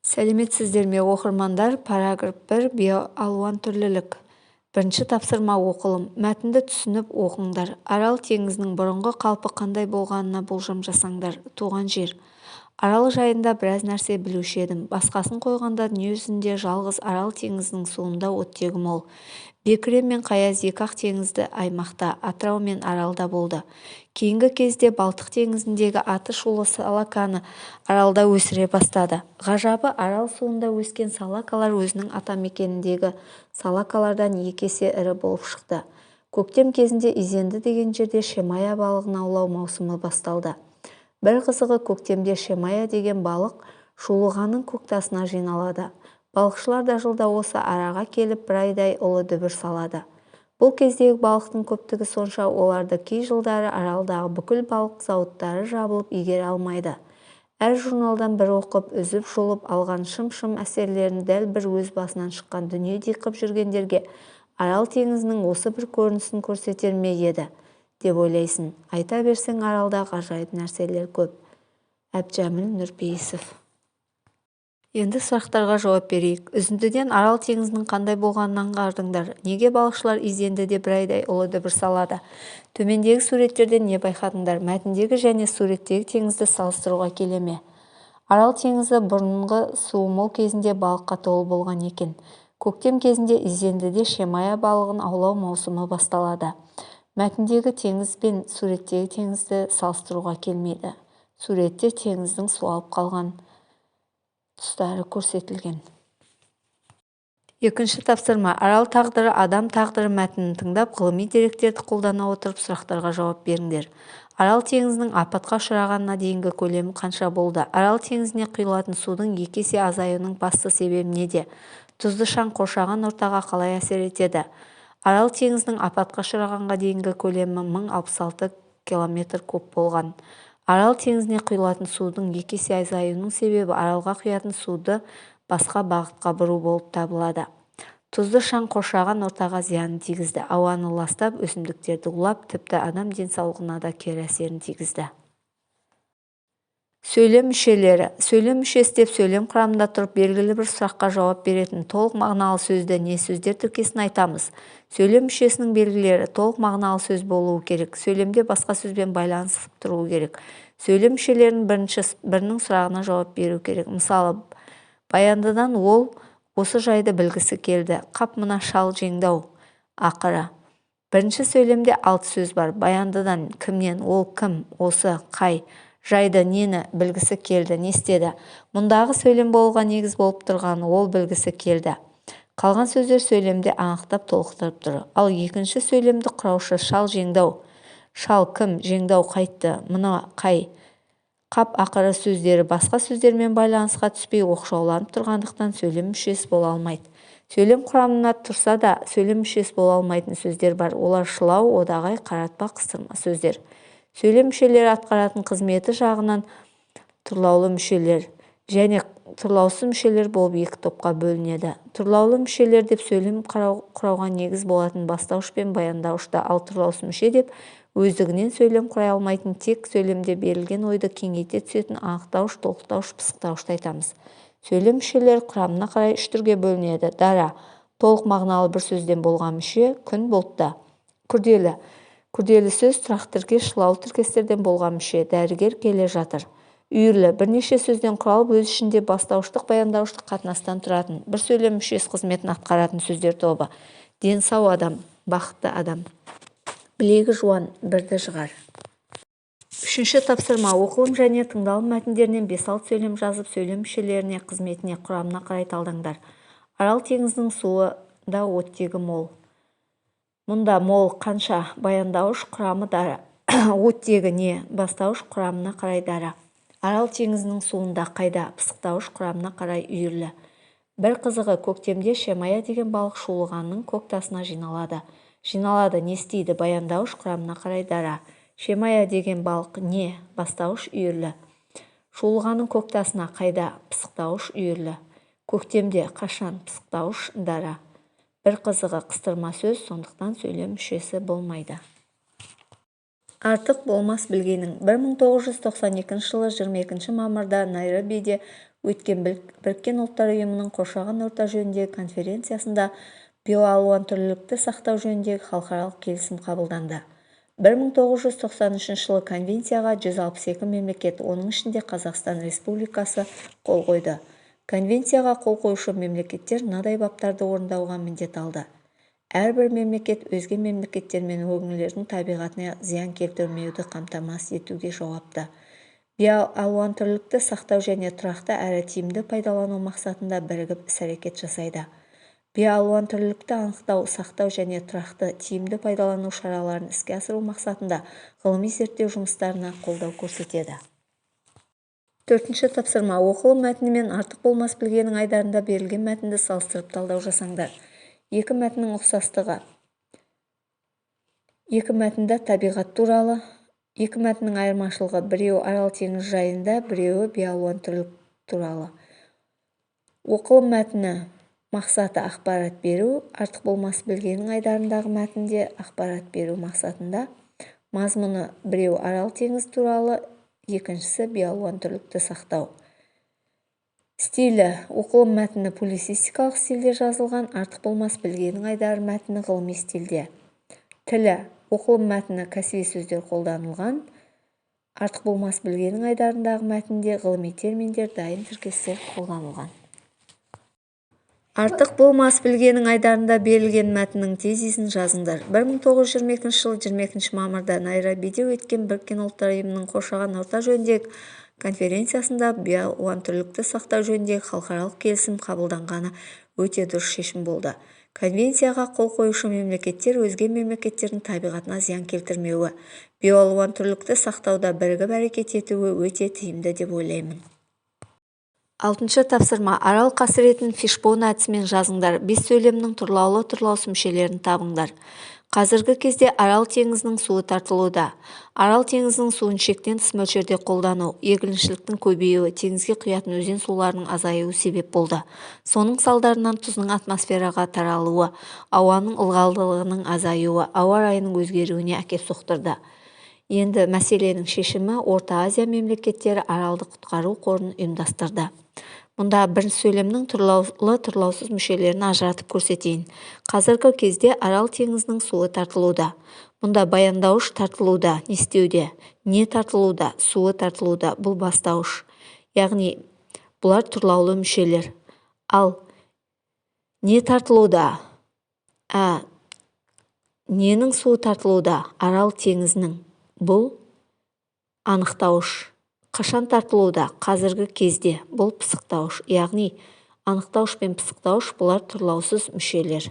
Сәлеметсіздер ме, оқырмандар! Параграф 1. Биоалуантүрлілік. Бірінші тапсырма. Оқылым. Мәтінді түсініп оқыңдар. Арал теңізінің бұрынғы қалпы қандай болғанына болжам жасаңдар. Туған жер Арал жайында біраз нәрсе білуші едім. Басқасын қойғанда, дүниежүзінде жалғыз Арал теңізінің суында оттегі мол. Бекіре мен қаяз екі-ақ теңізді аймақта, Атырау мен Аралда болды. Кейінгі кезде Балтық теңізіндегі аты шулы салаканы Аралда өсіре бастады. Ғажабы, Арал суында өскен салакалар өзінің атамекеніндегі салакалардан екі есе ірі болып шықты. Көктем кезінде Изенді деген жерде шемая балығын аулау маусымы басталды. Бір қызығы, көктемде шемая деген балық Шулығаның көктасына жиналады. Балықшылар да жылда осы араға келіп, бір айдай ұлы дүбір салады. Бұл кездегі балықтың көптігі сонша, оларды кей жылдары Аралдағы бүкіл балық зауыттары жабылып, игере алмайды. Әр журналдан бір оқып, үзіп-жұлып алған шым-шым әсерлерін дәл бір өз басынан шыққан дүниедей қып жүргендерге Арал теңізінің осы бір көрінісін көрсетер ме еді деп ойлайсың. Айта берсең, Аралда ғажайып нәрселер көп. Әбдіжәміл Нұрпейісов. Енді сұрақтарға жауап берейік. Үзіндіден Арал теңізінің қандай болғанын аңғардыңдар. Неге балықшылар Изендіде бір айдай ұлы дүбір салады? Төмендегі суреттерден не байқадыңдар? Мәтіндегі және суреттегі теңізді салыстыруға келе ме? Арал теңізі бұрынғы суы мол кезінде балыққа толы болған екен. Көктем кезінде Изендіде шемая балығын аулау маусымы басталады. Мәтіндегі теңіз бен суреттегі теңізді салыстыруға келмейді. Суретте теңіздің суалып қалған тұстары көрсетілген. Екінші тапсырма. «Арал тағдыры – адам тағдыры» мәтінін тыңдап, ғылыми деректерді қолдана отырып, сұрақтарға жауап беріңдер. Арал теңізінің апатқа ұшырағанына дейінгі көлемі қанша болды? Арал теңізіне құйылатын судың екі есе азаюының басты себебі неде? Тұзды шаң қоршаған ортаға қалай әсер етеді? Арал теңізінің апатқа ұшырағанға дейінгі көлемі 1066 километр куб болған. Арал теңізіне құйылатын судың екі есе азаюының себебі Аралға құятын суды басқа бағытқа бұру болып табылады. Тұзды шаң қоршаған ортаға зиянын тигізді: ауаны ластап, өсімдіктерді улап, тіпті адам денсаулығына да кері әсерін тигізді. Сөйлем мүшелері. Сөйлем мүшесі деп сөйлем құрамында тұрып, белгілі бір сұраққа жауап беретін толық мағыналы сөзді не сөздер тіркесін айтамыз. Сөйлем мүшесінің белгілері: толық мағыналы сөз болуы керек, сөйлемде басқа сөзбен байланысып тұруы керек, сөйлем мүшелерінің бірінші бірінің сұрағына жауап беру керек. Мысалы, баяндыдан ол осы жайды білгісі келді. Қап, мына шал жеңді-ау ақыры. Бірінші сөйлемде алты сөз бар: баяндыдан, кімнен, ол кім, осы, қай, жайды, нені, білгісі келді, не істеді. Мұндағы сөйлем болуға негіз болып тұрған ол білгісі келді. Қалған сөздер сөйлемде анықтап, толықтырып тұр. Ал екінші сөйлемді құраушы шал жеңді-ау, шал кім, жеңді-ау, қайтті, мына қай, қап ақыры сөздері басқа сөздермен байланысқа түспей, оқшауланып тұрғандықтан, сөйлем мүшесі бола алмайды. Сөйлем құрамына тұрса да, сөйлем мүшесі бола алмайтын сөздер бар. Олар: шылау, одағай, қаратпа, қыстырма сөздер. Сөйлем мүшелері атқаратын қызметі жағынан тұрлаулы мүшелер және тұрлаусыз мүшелер болып екі топқа бөлінеді. Тұрлаулы мүшелер деп сөйлем құрауға негіз болатын бастауыш пен баяндауышты, ал тұрлаусыз мүше деп өздігінен сөйлем құрай алмайтын, тек сөйлемде берілген ойды кеңейте түсетін анықтауыш, толықтауыш, пысықтауышты айтамыз. Сөйлем мүшелері құрамына қарай үш түрге бөлінеді. Дара – толық мағыналы бір сөзден болған мүше: күн бұлтты. Күрделі. Күрделі сөз, тұрақты тіркес, шылаулы тіркестерден болған мүше: дәрігер келе жатыр. Үйірлі – бірнеше сөзден құралып, өз ішінде бастауыштық, баяндауыштық қатынастан тұратын, бір сөйлем мүшесі қызметін атқаратын сөздер тобы: дені сау адам, бақытты адам. Білегі жуан бірді жығар. Үшінші тапсырма. Оқылым және тыңдалым мәтіндерінен бес-алты сөйлем жазып, сөйлем мүшелеріне, қызметіне, құрамына қарай талдаңдар. Арал теңізінің суында оттегі мол. Мұнда мол қанша баяндауыш, құрамы дара. Оттегі не бастауыш, құрамына қарай дара. Арал теңізінің суында қайда пысықтауыш, құрамына қарай үйірлі. Бір қызығы, көктемде шемая деген балық Шулығанның көк тасына жиналады. Жиналады не істейді баяндауыш, құрамына қарай дара. Шемая деген балық не бастауыш, үйірлі. Шулығанның көк тасына қайда пысықтауыш, үйірлі. Көктемде қашан пысықтауыш, дара. Бір қызығы, қыстырма сөз, сондықтан сөйлем мүшесі болмайды. Артық болмас білгенің. 1992 жылы 22 мамырда Найробиде өткен Біріккен Ұлттар Ұйымының қоршаған орта жөніндегі конференциясында биоалуантүрлілікті сақтау жөніндегі халықаралық келісім қабылданды. 1993 жылы конвенцияға 162 мемлекет, оның ішінде Қазақстан Республикасы қол қойды. Конвенцияға қол қоюшы мемлекеттер мынадай баптарды орындауға міндет алды. Әрбір мемлекет өзге мемлекеттер мен өңірлердің табиғатына зиян келтірмеуді қамтамасыз етуге жауапты. Биоалуантүрлілікті сақтау және тұрақты әрі тиімді пайдалану мақсатында бірігіп іс-әрекет жасайды. Биоалуантүрлілікті анықтау, сақтау және тұрақты, тиімді пайдалану шараларын іске асыру мақсатында ғылыми-зерттеу жұмыстарына қолдау көрсетеді. Төртінші тапсырма. Оқылым мәтіні мен артық болмас білгенің айдарында берілген мәтінді салыстырып талдау жасаңдар. Екі мәтіннің ұқсастығы. Екі мәтінде табиғат туралы. Екі мәтіннің айырмашылығы: біреуі Арал теңізі жайында, біреуі биоалуантүрлілік туралы. Оқылым мәтіні мақсаты ақпарат беру, артық болмас білгенің айдарындағы мәтінде ақпарат беру мақсатында. Мазмұны: біреуі Арал теңізі туралы, екіншісі биоалуантүрлікті сақтау. Стилі: оқылым мәтіні публицистикалық стильде жазылған, артық болмас білгенің айдары мәтіні ғылыми стильде. Тілі: оқылым мәтіні кәсіби сөздер қолданылған, артық болмас білгенің айдарындағы мәтінде ғылыми терминдер, дайын тіркестер қолданылған. Артық болмас білгенің айдарында берілген мәтіннің тезисін жазыңдар. 1922 жылы 22 мамырда Найробиде өткен Біріккен Ұлттар Ұйымының қоршаған орта жөніндегі конференциясында биоалуантүрлілікті сақтау жөніндегі халықаралық келісім қабылданғаны өте дұрыс шешім болды. Конвенцияға қол қоюшы мемлекеттер өзге мемлекеттердің табиғатына зиян келтірмеуі, биоалуантүрлілікті сақтауда бірігіп әрекет етуі өте тиімді деп ойлаймын. Алтыншы тапсырма. Арал қасіретін фишбоун әдісімен жазыңдар. 5 сөйлемнің тұрлаулы тұрлаусыз мүшелерін табыңдар. Қазіргі кезде Арал теңізінің суы тартылуда. Арал теңізінің суын шектен тыс мөлшерде қолдану, егіншіліктің көбеюі, теңізге құятын өзен суларының азаюы себеп болды. Соның салдарынан тұздың атмосфераға таралуы, ауаның ылғалдылығының азаюы, ауа райының өзгеруіне әкеп соқтырды. Енді мәселенің шешімі Орта Азия мемлекеттері Аралды құтқару қорын ұйымдастырды. Мұнда бірінші сөйлемнің тұрлаулы тұрлаусыз мүшелерін ажыратып көрсетейін. Қазіргі кезде Арал теңізінің суы тартылуда. Мұнда баяндауыш тартылуда, не істеуде? Не тартылуда? Суы тартылуда. Бұл бастауыш. Яғни бұлар тұрлаулы мүшелер. Ал не тартылуда? Ненің суы тартылуда? Арал теңізінің. Бұл анықтауыш. Қашан тартылуда? Қазіргі кезде. Бұл пысықтауыш. Яғни анықтауыш пен пысықтауыш бұлар тұрлаусыз мүшелер.